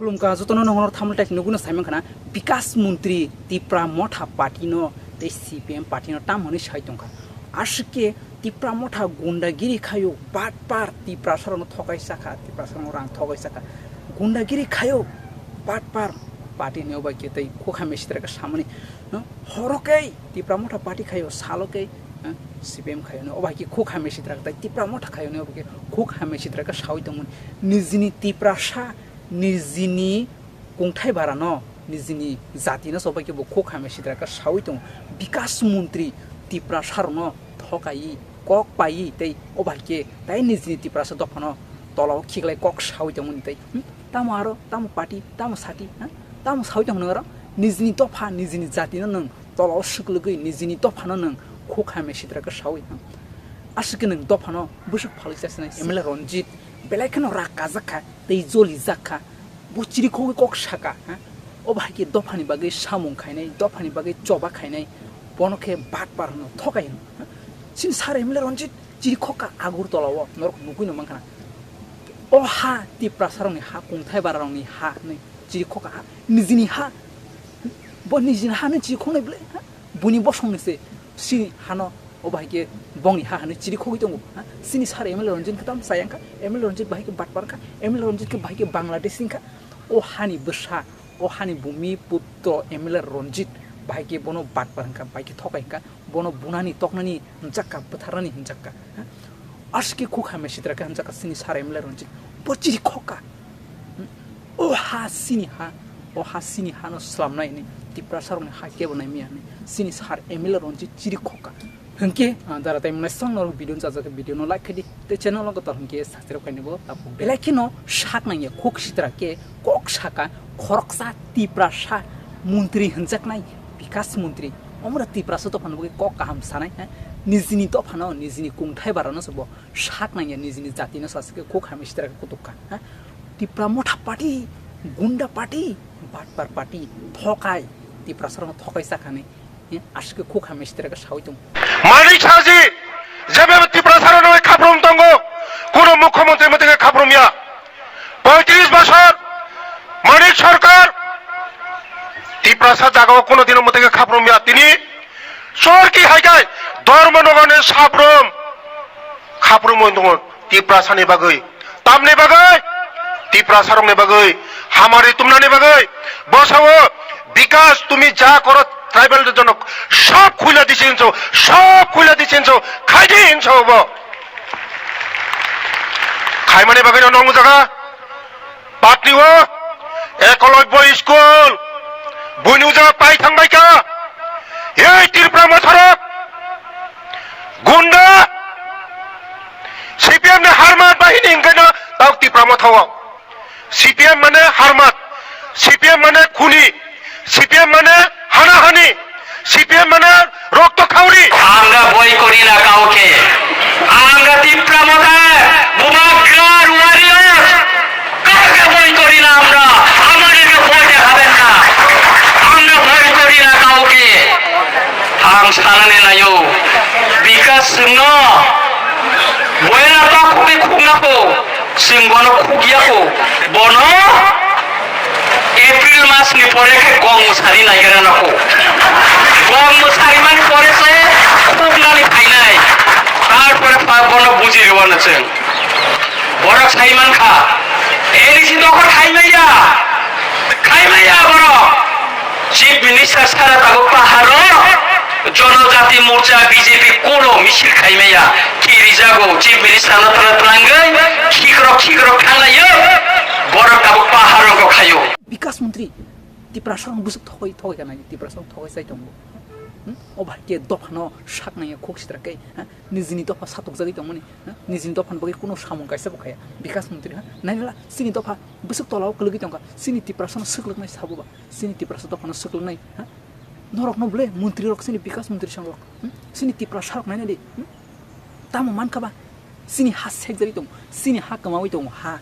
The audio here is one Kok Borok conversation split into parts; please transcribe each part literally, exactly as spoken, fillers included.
Khulumkha jotono, nongo thamle tai nuguna saimankha na, Bikas Montri Tipra Motha Party no tei C P M party no tam hwnwi sai tongkha. Aswk khe Tipra Motha gundagiri khayo, batpar Tiprasarokno thokai sakha, Tiprasarokno rang thokai sakha. Gundagiri khayo, batpar party ni obai khe tei khuk hamya sitra khe samani, no? Horo khe Tipra Motha party khayo, salo khe, eh, C P M khayo, no? Obai khe khuk hamya sitra khe tei Tipra Motha khayo, no? Obai khe khuk hamya sitra khe sawi tongmani. Nijini Tiprasa, nijini kungthai bara no, nijini jati no sobai khe bo khuk hamya sitra khe sawi tongo. Bikas Montri Tiprasarokno thokai, kok pai tei obai khe tai nijini Tiprasa dophano tolao khiklai kok sawi tongmani tei, hmm? Tamo aro, tamo party, tamo sati, ha? Tamo sawi tongmani aro nijini dopha, nijini jati no nwng tolao swklwgwi nijini dophano nwng khuk hamya sitra khe sawi, ha? Aswk khe nwng dophano bwswk phalwi chasinai M L A Ranjit belai kheno rak kajak kha tei joli jak kha. Bo chirikhogwi kok saka, ha? O bahai khe dophani bagwi samung khainai, dophani bagwi choba khainai, bono khe batpar hwno, thokai hwno, ha? Chini sir M L A Ranjit chirikhok kha Agartala o, norok nugwi no mankha na. O ha Tiprasarokni ha, kungthai bararokni ha hwnwi chirikhok kha, ha, nijini ha, bo nijini ha hwnwi chirikhoknai bwle, ha? Buini bosongni se chini hano, o bahai khe bongni ha hwnwi chirikhogwi tongo, ha? Chini sir M L A Ranjit khe tamo chayang kha, M L A Ranjit bahai khe batpar kha, M L A Ranjit khe bahai khe Bangladesh wng kha. O hani bwsa, o hani bumi putro M L A Ranjit bahai khe bono batpar hwnkha, bahai khe thokai hwnkha, bono bunani toknani hwnjak kha, bwtharnani hwnjak kha, ha? Aswk khe khuk hamya sitra khe hwnjak kha chini sir M L A Ranjit, bo chirikhok kha. Hmm? O ha chini ha, o ha chini hano slamnai hwnwi, Tiprasarokni ha kebo nai manya hwnwi chini sir M L A Ranjit chirikhok kha. Hwnkhe, ah, dara tai mwnai swng norok video no chajak khe video no like khai di, tei channel no kotor hwnkhe subscribe khainai bo tapuk. Belai kheno sak nangya khuk sitra khe kok saka khoroksa Tiprasa montri hwnjaknai Bikas Montri. Omora Tiprasa dophano bagwi kok kaham sanai, ha? Nijini dophano, nijini kungthai barano se bo sak nangya, nijini jatino sasike khuk hamya sitra khe kutuk kha, ha? Tipra Motha party, gunda party, batpar party, thokai, Tiprasarokno thokai sakani, eh, aswk khuk hamya sitra khe sawi tongo. Manik Saha ji, jebe Tiprasarokno khaprum tongo, kuno mukhyamantri mwtwkhe khaprum ya. Poitris bosor Manik Sarkar Tiprasa jagao kuno dino mwtwkhe khaprum ya. Tini sorki hai kai Dharmanagarni saprum khaprum tongo Tiprasani bagwi. Tamni bagwi? Tiprasarokni bagwi. Hamari tumnani bagwi. Bosao Bikas tumi ja koro tribal jonok sob khuila disi hinso, sob khuila disi hinso, khaidi hinso bo. Khaimani bagwi no nong jaga. Patni o Ekolobya school buini uja pai thangbai kha. Ei Tripura motharok gunda C P M ni harmat bahini hingkhe no tau Tripura mothao. C P M mane harmat, C P M mane khuni, C P M mane hanahani, C P M mane rokto khauri. আমরা ভয় করি না কাউকে। আমরা তিপ্রা মথার বুবাগ্রার ওয়ারিয়র। কাউকে ভয় করি না আমরা। আমাদেরকে ভয় দেখাবেন না। আমরা ভয় করি না কাউকে। Ang sanani nayo, Bikas chwngno boyana ta khukni khukna kho. Chwng bono khukya kho, bono April mas ni pore khe gom mwsari naigra na kho. Gom mwsari man pore se khuknani phainai. Tarpore pa bono buji rwano chwng. Borok sai man kha, A D C doko thaimaya, thaimaya borok. Chief Minister sara tabuk paharo Jonojati Morcha B J P kuno misil khaimaya, ki rijago Chief Minister no tala twlangwi khikrok khikrok thanglaio, borok tabuk paharo go khaio. Bikas Montri Tiprasa rok bwswk thogwi thogwi kana Tiprasa rok thogwi chai tongo. Hmm? O bahai khe dophano sak nangya khuk sitra khe, ha? Nijini dopha satokjagwi tongmani, ha? Nijini dophani bagwi kuno samung kaisa bo khaya. Bikas Montri, ha? Nainala chini dopha bwswk tolao kwlwgwi tongkha. Chini Tiprasano swklwknai sabo ba. Chini Tiprasa dophano swklwknai, ha? Norokno bwle montri rok chini Bikas Montri song rok, hmm? Chini Tiprasa rok naina di, hmm? Tamo mankha ba? Chini ha sekjagwi tongo, chini ha kwmawi tongo, ha,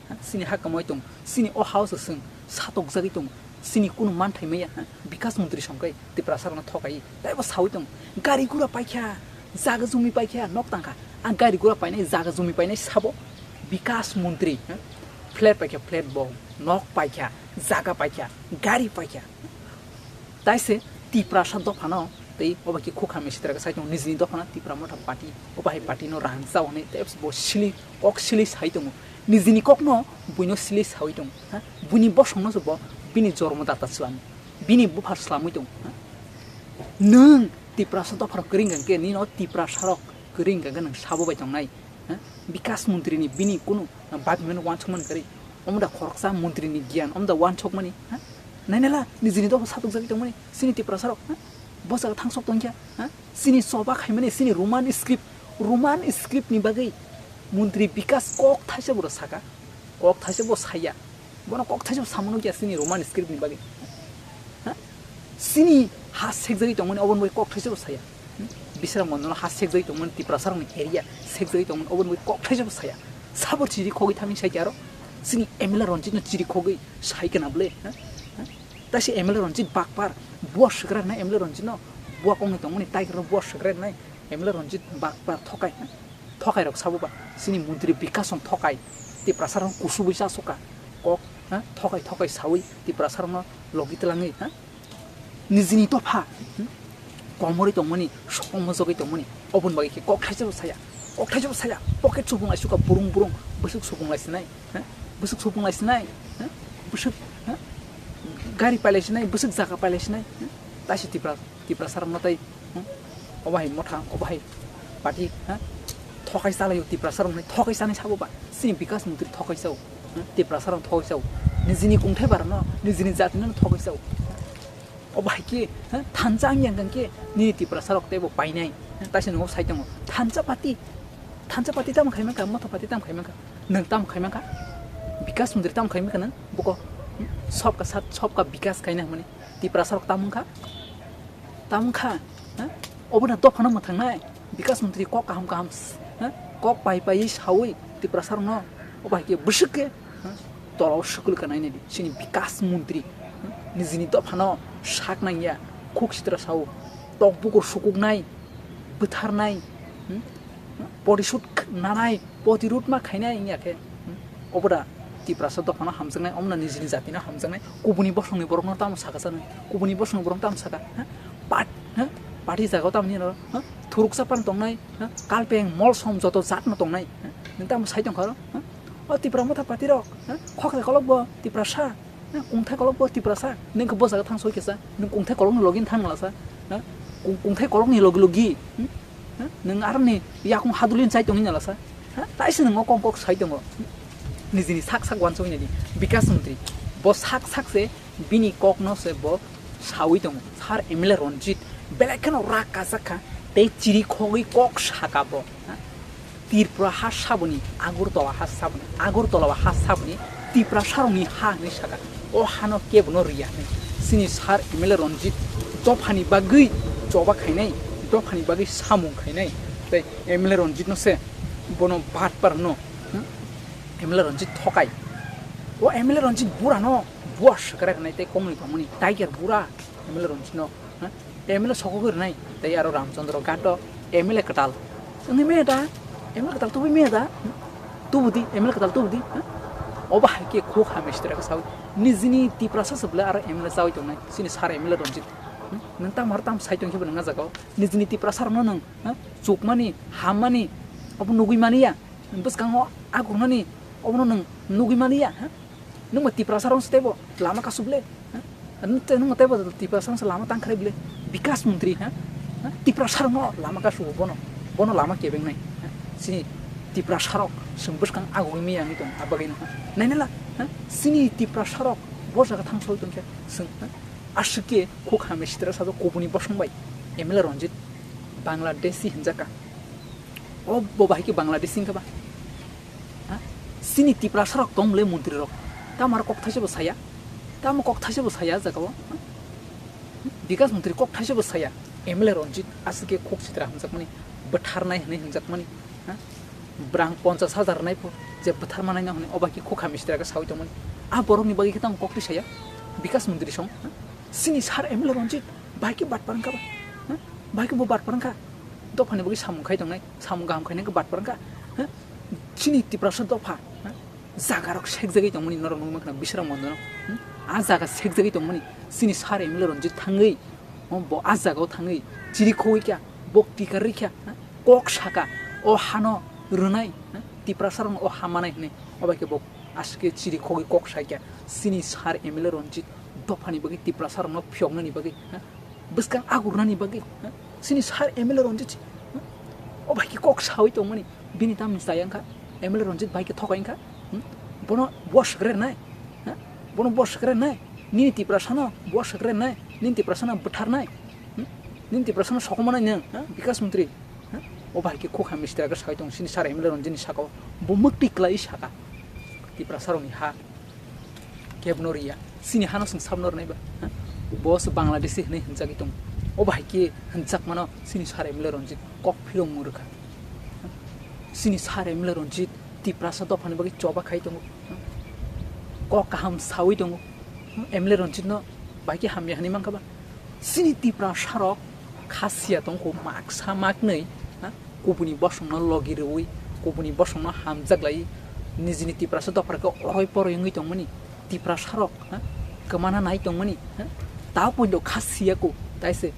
ha? Chini ha kwmawi tongo, chini o ha-o se chwng satokjagwi tongo, chini kunu manthai maya, ha? Bikas Montri song kai Tiprasa rokno thokai, taibo sawi tongo. Gari gura paikha, jaga jumi paikha, nok tangkha. Ang gari gura painai, jaga jumi painai sabo Bikas Montri, ha? Flat paikha, flat bo nok paikha, jaga paikha, gari paikha. Taise Tiprasa dophano tei obo khe khukha misitra khe saitongo nijini dophano Tipra Motha Party, obo hai party no rang chao hwnwi tei bo sili kok sili sai tongo. Nijini kokno buino sili saui tongo, ha? Buini bosongno se bo bini jormo data swlamo, bini buphar swlamwi tongo, ha? Nwng Tiprasa dophano kwrwi hwnkhe nini o Tiprasa rok kwrwi hwnkhe nwng sabo bai tongnai. Ha? Bikas montri ni bini kunu bagimano wansukmani kwrwi. Omo da khoroksa montri ni giyan, omo da wansukmani, ha? Nainala, nijini dopha satukjagwi tongmani, chini Tiprasa rok, ha? Bo jaga thangsok tongkha, ha? Chini choba khaimani, chini Roman script, Roman script ni bagwi montri Bikas kok thaisa boro saka, kok thaisa bo saya. Bono kok thaisa bo samano kya chini Roman script ni bagwi. Ha? Chini ha sekjagwi tongmani oboni bai kok thaisa bo saya. Hmm? Bisram Mondolo ha sekjagwi tongmani Tiprasa rokni area sekjagwi tongmani oboni bai kok thaisa bo saya. Sabo chiri khogwi thangwi sai kya aro? Chini M L A Ranjit no chiri khogwi sai kana bole. Ha? Ha? Taisi M L A Ranjit bakpar, buwa swkra nai M L A Ranjit no, buwa kongni tongmani tiger no buwa swkra nai M L A Ranjit bakpar thokai. Ha? Thokai rok sabo ba, chini montri Bikash rok thokai, Tiprasa rok kusubui chasoka, kok, ha, thokai thokai saui Tiprasa rok no logi twlangwi, ha, nijini dopha, hmm, komorwi tongmani, sokong mojogwi tongmani, oboni bagwi khe kok thaisa bo saya, kok thaisa bo saya, pocket supung lai suka burung burung, bwswk supung lai sinai, ha, bwswk supung lai sinai, ha, bwswk, ha, gari pailai sinai, bwswk jaga pailai sinai, ha, taisi Tipra, Tiprasa rok no tai Hmm? Obo hai motha, obo hai party, ha? Thokai chalaio Tiprasa rok ni, thokai chanai sabo ba. Chini Bikash montri thokai chao. Hmm? Tiprasa rok thokai chao. Nijini kungthai bara no, nijini jati no thokai chao. Obo hai khe, ha? Thansa ang yang khe nini Tiprasa rok teibo painai. Ha? Taisa nungo sai tongo. Thansa party, thansa party tamo khai mankha, motha party tamo khai mankha. Nwng tamo khai mankha? Bikash montri tamo khai mankha nwng? Buko, hmm? Sobka sat, sobka Bikash kaina hwnmani. Tiprasa rok tamo wngkha? Tamo wngkha, ha? Obo na dophano mwthangnai, Bikash montri kok kaham kaham, ha? Kok pai pai saui Tiprasa rokno, obo hai khe bwswk khe, ha? Tola o swkul ka nainai di, chini Bikash montri, ha? Nijini dophano sak nangya, khuk sitra sao, tok bukur sukuknai, bwtharnai, hmm? Poti sut nanai, poti rut ma khainai wngya khe, hmm? Obo da Tiprasa dophano hamjaknai, omo na nijini jatino hamjaknai, kubuni bosongni borokno tamo saka sanai, kubuni bosongni borok tamo saka, ha? Pat, ha? Party jagao tamni oro, ha? Thuruksa pan tongnai, ha? Kalpeng, molsom joto jatno tongnai, ha? Nwng tamo sai tongkha oro, ha? O Tipra Motha Party rok, ha? Khokre kolok bo Tiprasa, ha? Kungthai kolok bo Tiprasa, nwng khe bo jaga thang soi khe sa, nwng kungthai kolokni logi thang nalasa, ha? Kung-, kungthai kolokni logi logi, hmm? Ha? Nwng aroni yakung hadulin chai tongwi nalasa. Ha? Taisa nwng o kok kok sai tongo. Nijini sak sak wansugwi naidi. Bikash montri. Bo sak sak se bini kokno se bo saui tongo. Sir M L A Ranjit belai kheno rak kajak kha tei chiri khogwi kok saka bo. Ha? Tripura ha saboni, Agartala ha saboni, Agartala ha saboni, Tiprasarokni ha hwnwi saka. O hano kebono riya hwnwi. Chini sir M L A Ranjit dophani bagwi choba khainai, dophani bagwi samung khainai. Tei M L A Ranjitno se bono batpar hwno, hmm? M L A Ranjit thokai. O M L A Ranjit burano buwa swkra rwnai tei kongni tongmani tiger bura M L A Ranjitno. Ha? M L A sokogwi rwnai, tei aro Ramchandra Ghato M L A kwtal. Wngwi manya da? M L A kwtal tubui manya da? Tubudi, M L A kwtal tubudi, ha? Obo hai khe khuk hamya sitra khe saui. Nijini Tiprasa se bwle aro M L A chaui tongnai, chini sir M L A Ranjit. Hmm? Nwng tamo aro tamo sai tong khe bo nwng a jaga o. Nijini Tiprasa rokno nwng, ha? Chukmani, hammani, obo nugui mani ya. Bwskango agungnani, obono nwng nugui mani ya, ha? Nwng bo Tiprasa rok se teibo lama kasu ble, ha? Nwng te-, nwng teibo Tiprasa rok se lama tang khlai ble. Bikash montri, ha? Ha? Tiprasa rok no lama kasu bono, bono lama kebeng nai, ha? Chini Tiprasa rok chwng bwskang agugwi miyangwi tong, abagwi no, ha? Nainala, ha? Chini Tiprasa rok bo jaga thang soi tong khe chwng, ha? Aswk khe khuk hamya sitra sajak kubuni bosong bai M L A Ranjit Bangladeshi hinjaka. O bo bahai khe Bangladeshi hinka ba? Ha? Chini Tiprasa rok tong le montri rok. Tamo aro kok thaisa bo saya. Tamo kok thaisa bo saya jaga o. Ha? Bikash montri kok thaisa bo saya. M L A Ranjit aswk khe khuk sitra hamjakmani bwtharnai hwnwi hinjakmani. Ha? Brang ponchas hajar rwnai pho je bwtharma naina hwnwi obo khe khuk hamya sitra khe saui tongmani. A borokni bagwi khe tamo kok twi saya. Bikash montri song. Ha? Chini sir M L A Ranjit bahai khe batpar wngkha ba? Ha? Bahai khe bo batpar wngkha. Dophani bagwi samung khai tongnai, samung kaham khainai khe batpar wngkha. Ha? Chini Tiprasa dopha, ha? Jaga rok sekjagwi tongmani norok nukma khna Bisram Mondano. Hmm? A jaga sekjagwi tongmani chini sir M L A Ranjit thangwi, oh, bo a jagao thangwi chiri khogwi kha, bo tikar rikha, ha? Kok saka, o hano rwnai, ha? Tiprasa rokno o ha manai hwnwi, obai khe bo aske chiri khogwi kok saikha, chini sir M L A Ranjit dophani bagwi Tiprasa rokno phiyoknani bagwi, ha? Bwskang agurnani bagwi, ha? Chini sir M L A Ranjit, ha? O bai khe kok sawi tongmani, bini tamni chaya wngkha, M L A Ranjit bai khe thokai wngkha, hmm? Bono bo swkre nai, ha? Bono bo swkre nai, nini Tiprasano bo swkre nai, nini Tiprasano bwtharnai, hmm? Nini Tiprasano sokomornai nwng, ha? Bikas Mantri, ha? O bai khe khok hamya sitra khe sawi tong, chini sir M L A Ranjitni sakao, bo mwktwi kwlaiwi saka, Tiprasarokni ha. Kebno riya, chini hano chwng sabno rwnai ba, ha? Bo se Bangladeshi hwnwi hwnjagwi tongo. O bahai khe hwnjakmano chini sir M L A Ranjit kok phirong mwrwkha. Chini sir M L A Ranjit Tiprasa dophani bagwi choba khai tongo. Kok kaham sawi tongo. M L A Ranjitno bahai khe hamya hwnwi mankha ba. Chini Tiprasarok khasiya tongkho maksa maknwi, ha? Kubuni bosongno logi rwui, kubuni bosongno hamjak lai, nijini Tiprasa dophar khe oroi poroi wngwi tongmani, Tiprasarok, ha? Kwmana nai tongmani, ha? Ta poito khasiya ko, taise,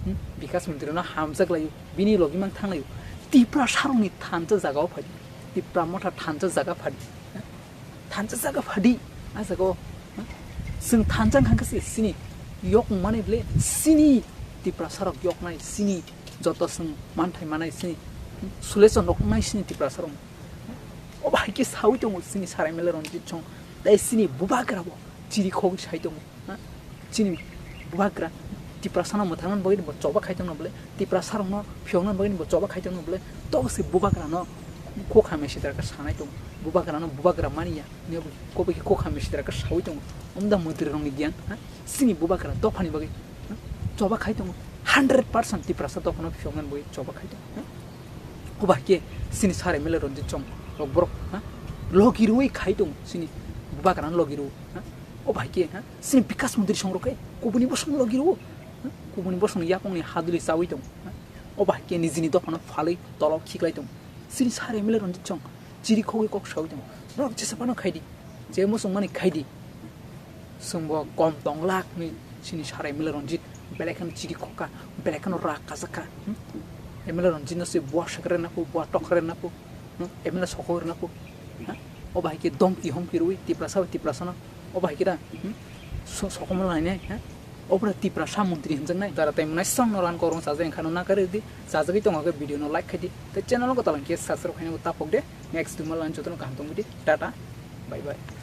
hmm? Bikas Mantrino hamjak lai, bini logi mang thang lai, Tiprasarokni thansa jagao phai, Tipra Motha thansa jaga phai, ha? Thansa jaga phadi, a jaga o, ha? Chwng thansa wngkha khe se chini yok wngmani ble, chini Tiprasarok yoknai, chini joto chwng manthai manai, chini solution rok wngnai chini Tiprasarok. O bahai khe sawi tongo chini sir M L A Ranjit song, tei chini bubagra bo chiri khogwi sai tongo, ha? Chini bubagra Tiprasano mwthangna bagwi bo choba khai tongno bole, Tiprasarokno phiyokna bagwi bo choba khai tongno bole, to se bubagrano khok hamya sitra khe sanai tongo, bubagrano bubagra maniya, nini bo kobo khe khok hamya sitra khe sawi tongo, omda Mantrirokni giyan, ha? Chini bubagra dophani bagwi, ha? Choba khai tongo, hundred percent Tiprasa dophano phiyokna bagwi choba khai tongo, ha? O bahai khe chini sir M L A Ranjit song rok borok, ha? Logi rwui khai tongo, chini bubagrano logi rwo, ha? O bahai khe, ha? Chini Bikas Mantri song rok khe kubuni bosong logi rwo, ha? Kubuni bosong yapongni haduli chawi tongo, ha? O bahai khe nijini dophano phalwi tolok khiklai tongo. Chini sir M L A Ranjit song chiri khogwi kok sawi tongo. Norok jesa phano khai di, je muchung mani khai di. Chwngbo kom tong lak hwnwi chini sir M L A Ranjit belai kheno chiri khokha, belai kheno rak kajakha. Hmm? M L A Ranjitno se bua sekre na pho, bua tokre na pho, hmm? M L A sokoi rwna pho. Ha? O bahai khe domki homki rwui Tiprasa bai Tiprasano. O bahai khe da, hmm? So-, sokomornai ne, ha? Obra Tiprasa Mantri hwnjaknai. Dara tei mwnai songno ran korong chajak wngkha no nakarwi di. Chajagwi tongkha khe video no like khai di. Tei channel no kwtal hwnkhe subscribe khaina bo ta phok de. Next duma lan jotono kaham tongwi di. Tata. Bye bye.